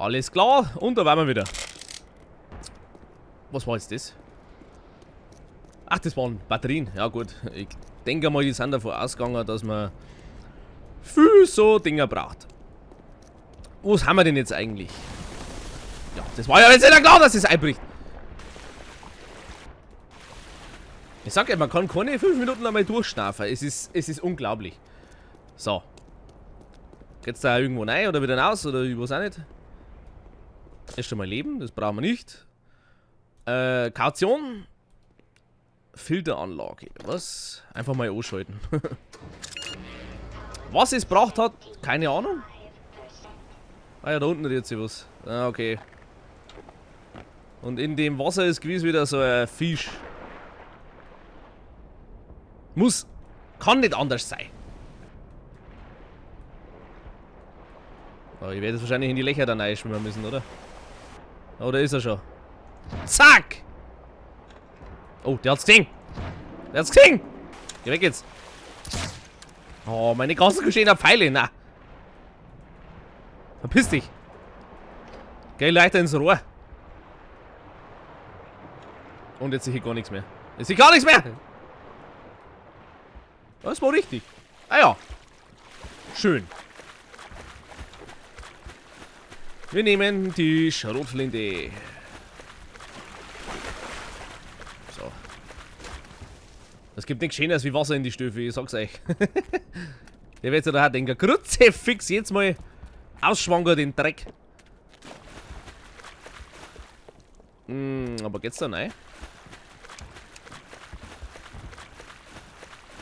Alles klar, und da waren wir wieder. Was war jetzt das? Ach, das waren Batterien. Ja gut, ich denke mal, die sind davon ausgegangen, dass man viel so Dinger braucht. Was haben wir denn jetzt eigentlich? Ja, das war ja jetzt nicht klar, dass es einbricht. Ich sag ja, man kann keine 5 Minuten einmal durchschnaufen. Es ist unglaublich. So. Geht's da irgendwo rein oder wieder raus oder ich weiß auch nicht. Erst einmal leben, das brauchen wir nicht. Kaution. Filteranlage. Was? Einfach mal anschalten. Was es braucht hat, keine Ahnung. Ah ja, da unten rührt sich was. Ah, okay. Und in dem Wasser ist gewiss wieder so ein Fisch. Muss. Kann nicht anders sein. Aber ich werde jetzt wahrscheinlich in die Löcher da reinschwimmen müssen, oder? Oder ist er schon? Zack! Oh, der hat's gesehen! Der hat's gesehen! Geh weg jetzt! Oh, meine ganzen schönen Pfeile, na! Verpiss dich! Geh leichter ins Rohr! Und jetzt sehe ich gar nichts mehr. Jetzt sehe ich gar nichts mehr! Das war richtig. Ah ja. Schön. Wir nehmen die Schrotflinte. So. Es gibt nichts Schöneres wie Wasser in die Stöfe, ich sag's euch. Der wird sich da auch denken, Kruzifix, jetzt mal ausschwanger den Dreck. Aber geht's da rein?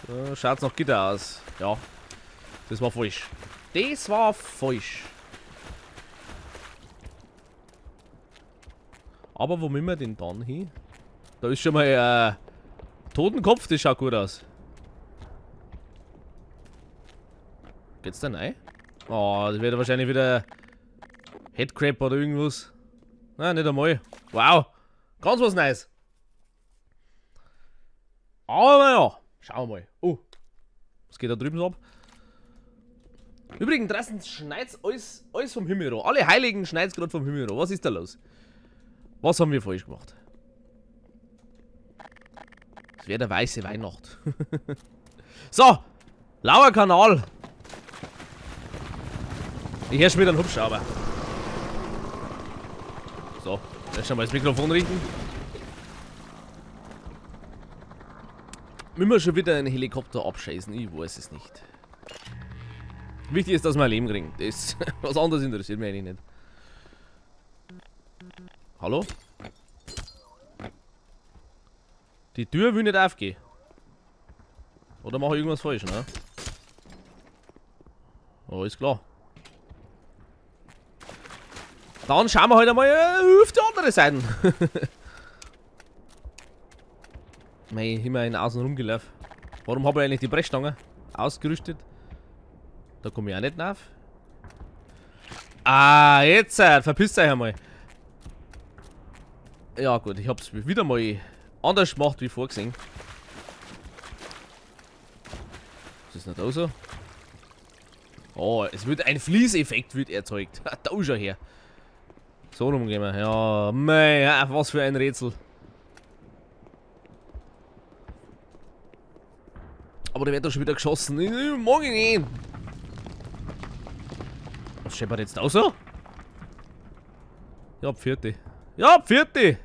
So, schaut's nach Gitter aus. Ja, das war falsch. Das war falsch. Aber wo müssen wir denn dann hin? Da ist schon mal Totenkopf, das schaut gut aus. Geht's da rein? Oh, das wird wahrscheinlich wieder Headcrab oder irgendwas. Nein, nicht einmal. Wow, ganz was Neues. Aber ja, schauen wir mal. Oh, was geht da drüben so ab? Übrigens, draußen schneit's alles vom Himmel runter. Alle Heiligen schneit's grad vom Himmel runter. Was ist da los? Was haben wir falsch gemacht? Das wäre der weiße Weihnacht. So, lauer Kanal. Ich höre schon wieder einen Hubschrauber. So, erst einmal das Mikrofon richten. Müssen wir schon wieder einen Helikopter abschießen? Ich weiß es nicht. Wichtig ist, dass wir ein Leben kriegen. Das, was anderes interessiert mich eigentlich nicht. Hallo? Die Tür will nicht aufgehen. Oder mache ich irgendwas falsch, ne? Oh, ist klar. Dann schauen wir halt einmal auf die andere Seite. Mei, immerhin außen rumgelaufen. Warum habe ich eigentlich die Brechstange ausgerüstet? Da komme ich auch nicht rauf. Ah, jetzt, verpisst euch einmal. Ja gut, ich hab's wieder mal anders gemacht wie vorgesehen. Was ist denn da so? Oh, es wird ein Fließeffekt wird erzeugt. Da schon her. So rum gehen wir. Ja, mei, ja, was für ein Rätsel. Aber der wird doch schon wieder geschossen. Ich mag ihn nicht. Was scheppert jetzt da so? Ja, Pfiat. Ja, Pfiat.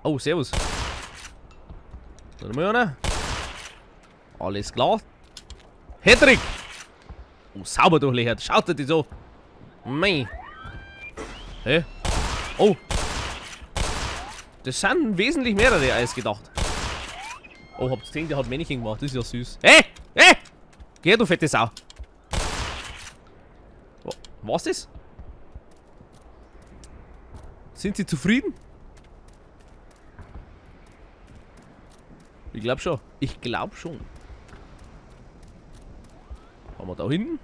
Oh, servus. Warte mal, einer. Alles klar. Hattrick! Oh, sauber durchlöchert. Schaut dir die so. Mei. Hä? Oh. Das sind wesentlich mehrere als gedacht. Oh, habt ihr gesehen, der hat Männchen gemacht. Das ist ja süß. Hey! Hey! Geh, du fette Sau. Oh, was ist? Sind sie zufrieden? Ich glaub schon. Ich glaub schon. Haben wir da hinten?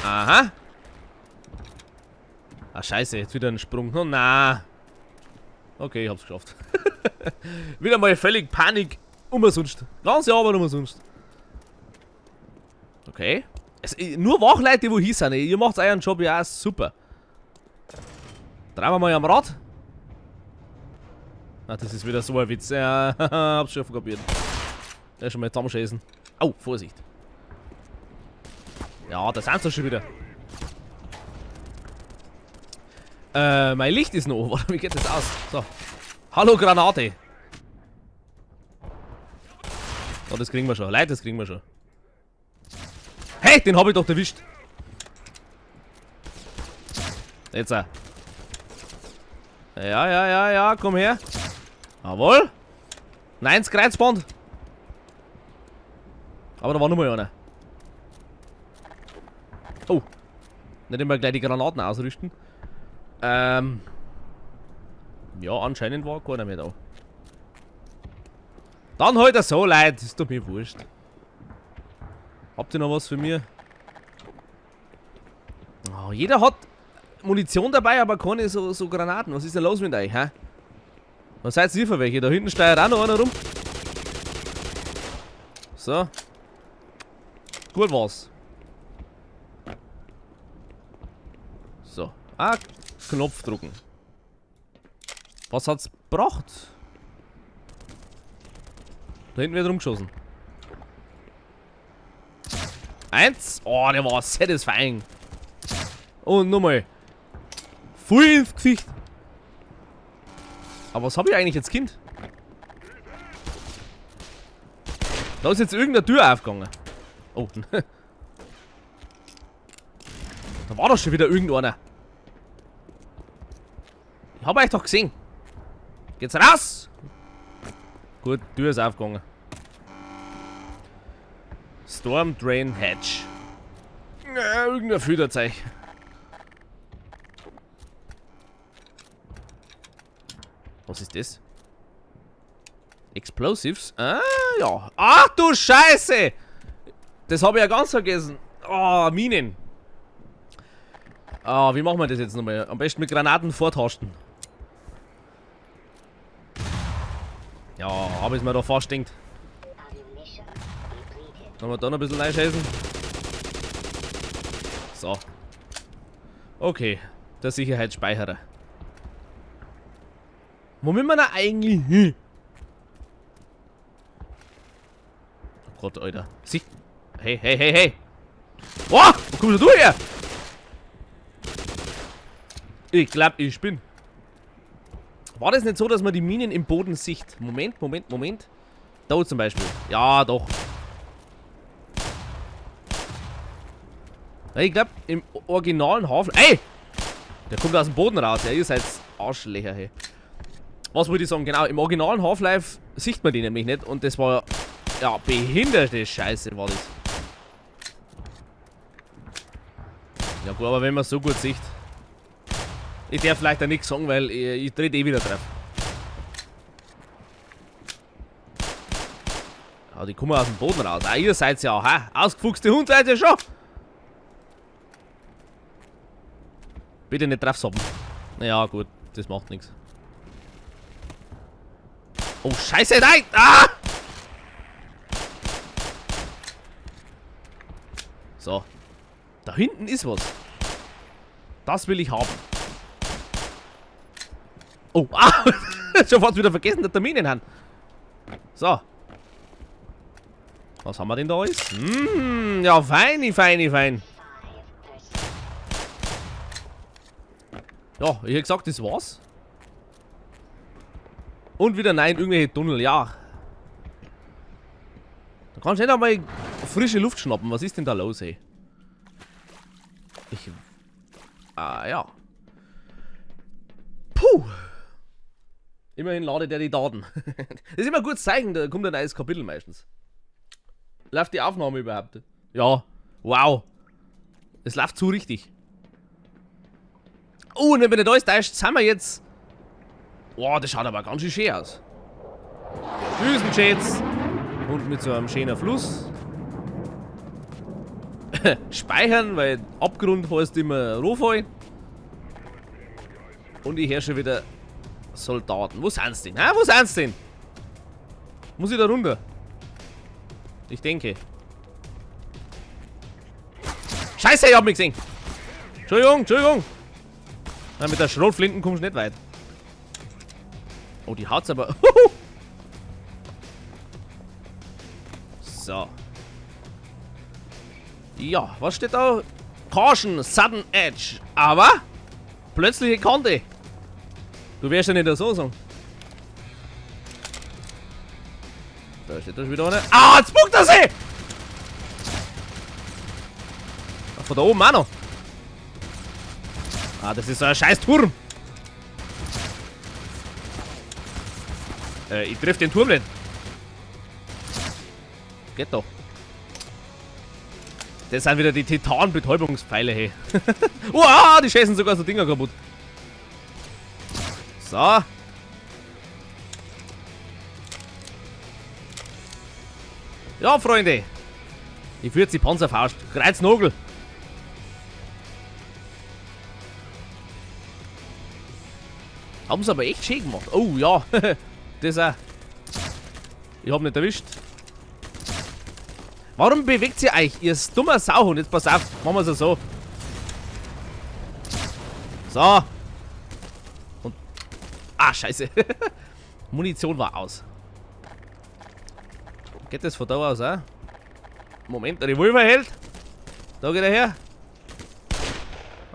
Aha. Ah, scheiße, jetzt wieder ein Sprung. Oh, na. Okay, ich hab's geschafft. Wieder mal völlig Panik. Umsonst. Ganze Arbeit umsonst. Okay. Es, nur Wachleute, die wo hier sind. Ihr macht euren Job ja auch super. Drehen wir mal am Rad. Ah, das ist wieder so ein Witz. Ja, hab's schon kapiert. Ja, schon mal zusammenschießen. Au, Vorsicht. Ja, da sind sie schon wieder. Mein Licht ist noch. Warte, wie geht das aus? So. Hallo Granate. Oh, das kriegen wir schon. Leute, das kriegen wir schon. Hey, den hab ich doch erwischt. Jetzt. Ja, ja, ja, ja, komm her. Jawohl. Nein, ins Kreuzband. Aber da war noch mal einer. Oh. Nicht immer gleich die Granaten ausrüsten. Ja, anscheinend war keiner mehr da. Dann halt er so, Leute. Ist doch mir wurscht. Habt ihr noch was für mich? Oh, jeder hat Munition dabei, aber keine so Granaten. Was ist denn los mit euch, hä? Was seid ihr für welche? Da hinten steuert auch noch einer rum. So. Gut war's. So. Ah, Knopf drücken. Was hat's gebracht? Da hinten wird rumgeschossen. 1. Oh, der war satisfying. Und nochmal. Voll ins Gesicht. Aber was hab ich eigentlich jetzt, Kind? Da ist jetzt irgendeine Tür aufgegangen. Oh. Da war doch schon wieder irgendeiner. Ich hab euch doch gesehen. Geht's raus! Gut, Tür ist aufgegangen. Storm Drain Hatch. Ja, irgendein Füderzeug. Was ist das? Explosives? Ah, ja. Ach du Scheiße! Das habe ich ja ganz vergessen. Oh, Minen. Ah, wie machen wir das jetzt nochmal? Am besten mit Granaten vortasten. Ja, hab ich's mir da fast gedacht. Sollen wir da noch ein bisschen reinscheißen? So. Okay. Der Sicherheitsspeicherer. Wo müssen wir da eigentlich hin? Oh Gott, Alter. Sicht. Hey, hey, hey, hey. Oh, wo kommst du her? Ich glaub, ich spinn. War das nicht so, dass man die Minen im Boden sieht? Moment, Moment, Moment. Da zum Beispiel. Ja, doch. Ich glaub, im originalen Hafen... Ey! Der kommt aus dem Boden raus. Ja, ihr seid Arschlöcher, hey. Was wollte ich sagen? Genau, im originalen Half-Life sieht man die nämlich nicht. Und das war... Ja, behinderte Scheiße war das. Ja gut, aber wenn man so gut sieht... Ich darf vielleicht auch nichts sagen, weil ich trete eh wieder drauf. Ja, die kommen aus dem Boden raus. Ah, ihr seid ja auch, hä? Ausgefuchste Hund seid ihr schon! Bitte nicht drauf soppen. Naja, gut, das macht nichts. Oh, Scheiße, nein! Ah! So. Da hinten ist was. Das will ich haben. Oh, ah! Schon fast wieder vergessen, dass der Minen haben. So. Was haben wir denn da alles? Ja, feini, feini, fein. Ja, ich hätte gesagt, das war's. Und wieder nein, irgendwelche Tunnel, ja. Da kannst du nicht einmal frische Luft schnappen. Was ist denn da los, ey? Ich... Ah, ja. Puh. Immerhin ladet er die Daten. Das ist immer ein gutes Zeichen, da kommt ein neues Kapitel meistens. Läuft die Aufnahme überhaupt? Ja. Wow. Es läuft zu richtig. Oh, und wenn nicht alles täuscht, sind wir jetzt... Boah, das schaut aber ganz schön schön aus. Düsenjets. Und mit so einem schönen Fluss. Speichern, weil Abgrund heißt immer Rohfall. Und ich höre schon wieder Soldaten. Wo sind's denn? Ha, wo sind's denn? Muss ich da runter? Ich denke. Scheiße, ich hab mich gesehen. Entschuldigung, Entschuldigung. Na, mit der Schrotflinten kommst du nicht weit. Oh, die haut's aber. So. Ja, was steht da? Caution, Sudden Edge. Aber plötzliche Kante. Du wirst ja nicht so sagen. Da steht da schon wieder einer. Ah, jetzt spuckt er sie! Ach, von da oben auch noch. Ah, das ist so ein scheiß Turm. Ich triff den Turm nicht. Geht doch. Das sind wieder die Titan-Betäubungspfeile, hey. Uah, die schießen sogar so Dinger kaputt. So. Ja, Freunde. Ich führe jetzt die Panzerfaust. Kreuznagel. Haben sie aber echt schön gemacht. Oh, ja. Das auch. Ich hab nicht erwischt. Warum bewegt ihr euch? Ihr dummer Sauhund. Jetzt pass auf. Machen wir es so. So. Und. Ah, scheiße. Munition war aus. Geht das von da aus auch? Moment, der Revolver hält. Da geht er her.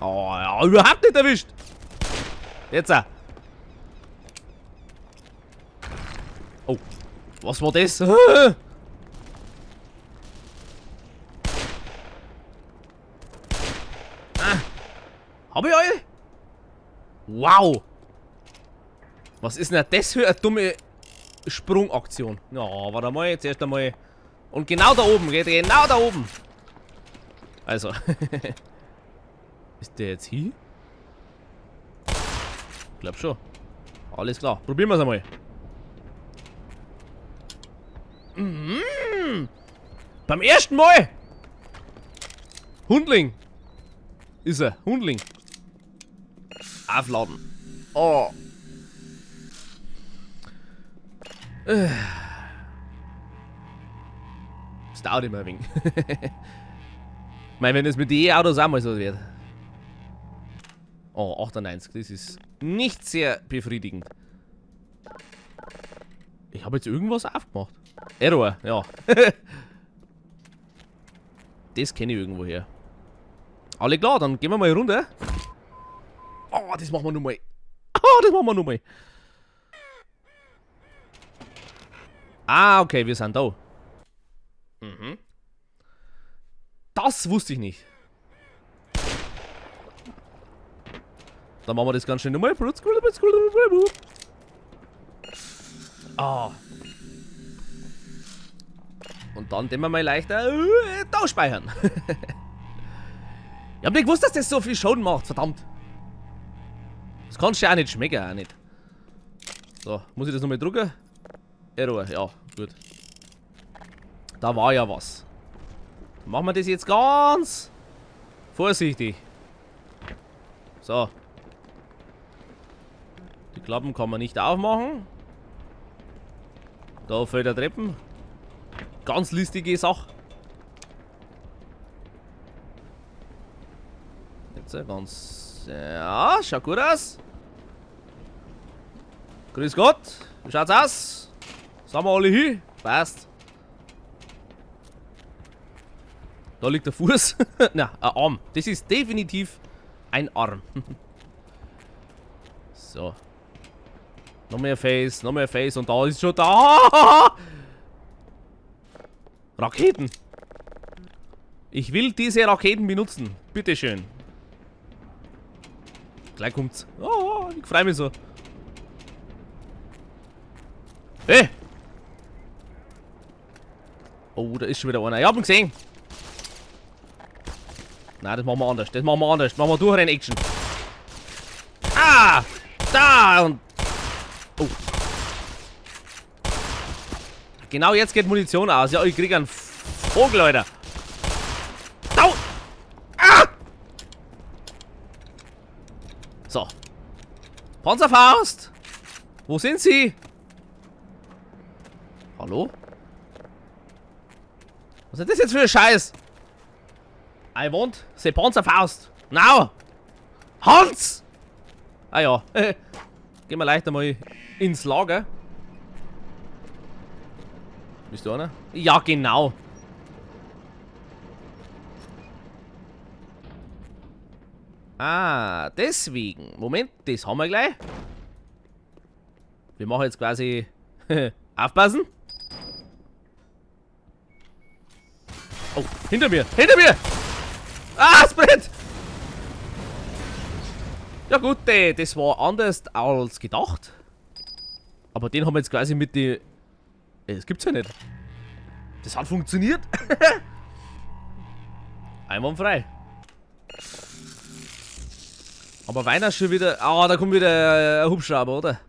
Oh, ja, überhaupt nicht erwischt. Jetzt auch. Oh, was war das? Ah. Hab ich alle? Wow. Was ist denn das für eine dumme Sprungaktion? Ja, warte mal, jetzt erst einmal. Und genau da oben, geht genau da oben. Also. Ist der jetzt hier? Ich glaub schon. Alles klar, probieren wir's einmal. Mhm. Beim ersten Mal! Hundling! Ist er, Hundling. Aufladen. Oh. Das dauert immer ein wenig. Ich meine, wenn das mit den E-Autos auch mal so wird. Oh, 98, das ist nicht sehr befriedigend. Ich habe jetzt irgendwas aufgemacht. Error, ja. Das kenne ich irgendwo her. Alle klar, dann gehen wir mal runter. Oh, das machen wir nun mal. Oh, das machen wir nun mal. Ah, okay, wir sind da. Mhm. Das wusste ich nicht. Dann machen wir das ganz schnell nochmal. Ah. Und dann den wir mal leichter da speichern. Ich hab nicht gewusst, dass das so viel Schaden macht, verdammt. Das kannst du ja auch nicht schmecken, auch nicht. So, muss ich das nochmal drucken? Error, ja, gut. Da war ja was. Dann machen wir das jetzt ganz vorsichtig. So. Die Klappen kann man nicht aufmachen. Da fällt der Treppen. Ganz listige Sache. Jetzt ganz... Ja, schaut gut aus. Grüß Gott. Wie schaut's aus? Sind wir alle hin? Passt. Da liegt der Fuß. Na, ein Arm. Das ist definitiv ein Arm. So. Noch mehr Face, noch mehr Face und da ist schon da. Raketen. Ich will diese Raketen benutzen. Bitteschön. Gleich kommt's. Oh, ich freue mich so. Hey! Oh, da ist schon wieder einer. Ich hab ihn gesehen. Nein, das machen wir anders. Das machen wir anders. Machen wir Durchrenn-Action. Ah! Da! Und. Oh. Genau jetzt geht Munition aus. Ja, ich krieg einen Vogel, Alter. Au! Ah! So. Panzerfaust! Wo sind sie? Hallo? Was ist das jetzt für ein Scheiß? I want the Panzerfaust. Now! Hans! Ah ja. Gehen wir leicht einmal ins Lager. Bist du einer? Ja, genau. Ah, deswegen. Moment, das haben wir gleich. Wir machen jetzt quasi... Aufpassen. Oh, hinter mir! Hinter mir! Ah, es brennt! Ja gut, das war anders als gedacht. Aber den haben wir jetzt quasi mit die... Das gibt's ja nicht. Das hat funktioniert. Einwandfrei. Aber Weiner schon wieder... Ah, da kommt wieder ein Hubschrauber, oder?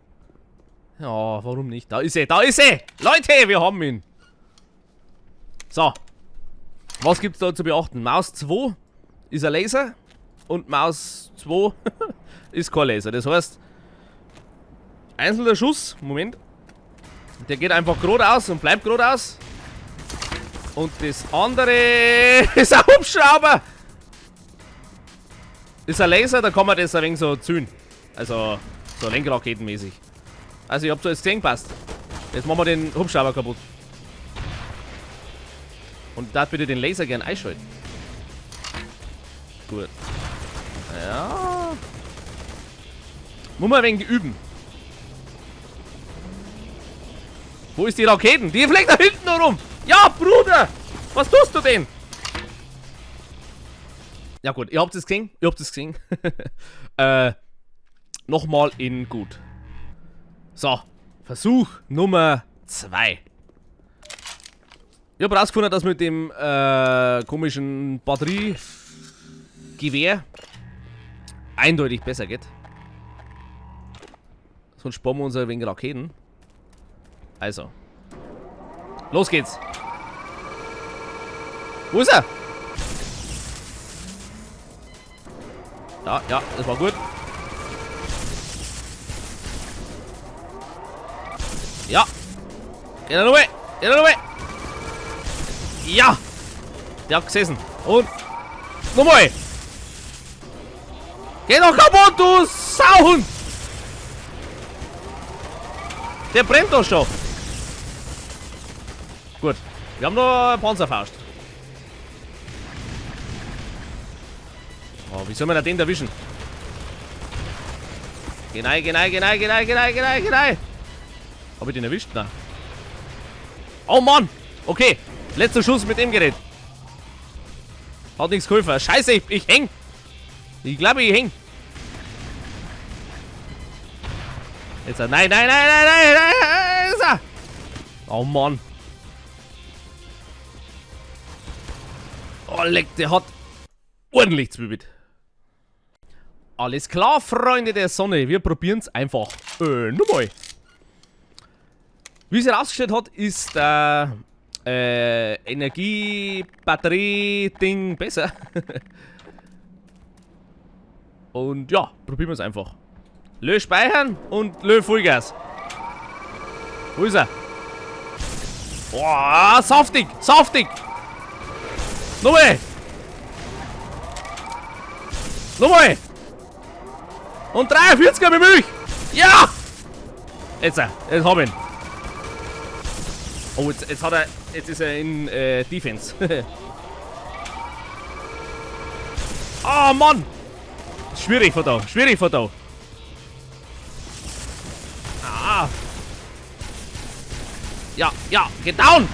Ja, warum nicht? Da ist er, da ist er! Leute, wir haben ihn! So. Was gibt's da zu beachten? Maus 2 ist ein Laser und Maus 2 ist kein Laser. Das heißt, einzelner Schuss, Moment, der geht einfach geradeaus und bleibt geradeaus. Und das andere ist ein Hubschrauber! Ist ein Laser, da kann man das ein wenig so zünden. Also, so lenkraketenmäßig. Also, ich hab so jetzt gesehen, passt. Jetzt machen wir den Hubschrauber kaputt. Und da bitte den Laser gern einschalten. Gut. Ja. Muss man ein wenig üben. Wo ist die Raketen? Die fliegt da hinten noch rum. Ja, Bruder! Was tust du denn? Ja gut, ihr habt es gesehen. Ihr habt es gesehen. Nochmal in gut. So, Versuch Nummer 2. Ich hab rausgefunden, dass mit dem komischen Batteriegewehr eindeutig besser geht. Sonst sparen wir uns ein wenig Raketen. Also. Los geht's. Wo ist er? Ja, ja, das war gut. Ja. Geht er runter. Geht er runter. Ja. Der hat gesessen. Und nochmal. Geh doch kaputt, du Sauhund. Der brennt doch schon. Gut. Wir haben noch eine Panzerfaust. Oh, wie soll man da den erwischen? Geh rein, geh rein, geh rein, geh rein, geh rein, geh rein, geh rein. Hab ich den erwischt? Nein. Oh Mann! Okay. Letzter Schuss mit dem Gerät. Hat nichts geholfen. Scheiße, ich häng. Ich glaube, ich häng. Jetzt, nein, nein, nein, nein, nein, nein, nein, ist er. Oh Mann. Oh, leck, der hat ordentlich zwiebelt. Alles klar, Freunde der Sonne. Wir probieren's einfach. Nochmal. Wie es herausgestellt hat, ist der Energiebatterie-Ding besser. Und ja, probieren wir es einfach. Lö speichern und lö Vollgas. Wo ist er? Boah, saftig, saftig! Nochmal! Nochmal! Und 43er mit Milch! Ja! Jetzt hab ich ihn. Oh, jetzt hat er. Jetzt ist er in Defense. Oh Mann! Schwierig von da, schwierig von da. Ah! Ja, ja, geht down!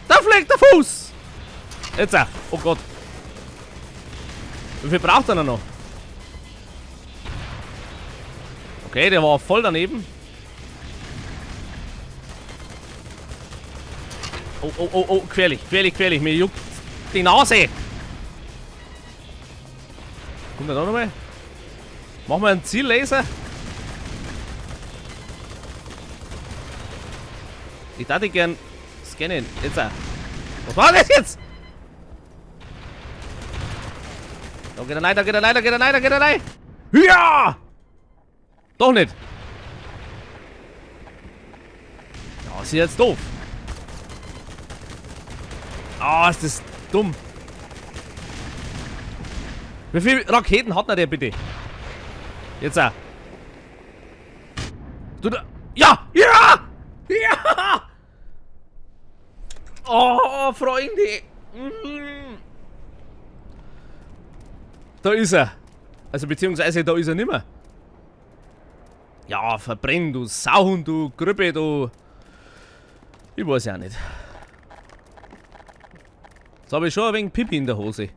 Da fliegt der Fuß! Jetzt, oh Gott. Wie viel braucht er denn noch? Okay, der war voll daneben. Oh, oh, oh, oh, gefährlich, gefährlich, gefährlich. Mir juckt die Nase. Kommt er da nochmal? Machen wir einen Ziellaser? Ich darf dich gern scannen. Jetzt. Was war das jetzt? Da geht er rein, da geht er rein, da geht er rein, da geht er rein. Ja! Doch nicht. Ja, ist jetzt doof. Ah, ist das dumm. Wie viele Raketen hat denn der bitte? Jetzt auch. Du da. Ja! Ja! Ja! Oh, Freunde! Da ist er. Also beziehungsweise da ist er nimmer. Ja, verbrenn, du Sauhund, du Grüppe, du. Ich weiß ja nicht. Jetzt habe ich schon ein wenig Pipi in der Hose.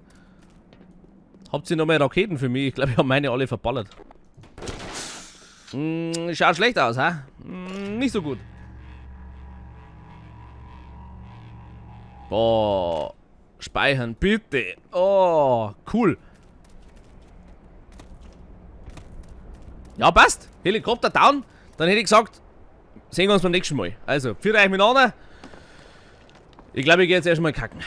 Habt ihr noch mehr Raketen für mich? Ich glaube, ich habe meine alle verballert. Schaut schlecht aus, hä? Nicht so gut. Boah. Speichern, bitte. Oh, cool. Ja, passt. Helikopter down. Dann hätte ich gesagt, sehen wir uns beim nächsten Mal. Also, pfiat euch miteinander. Ich glaube, ich gehe jetzt erstmal kacken.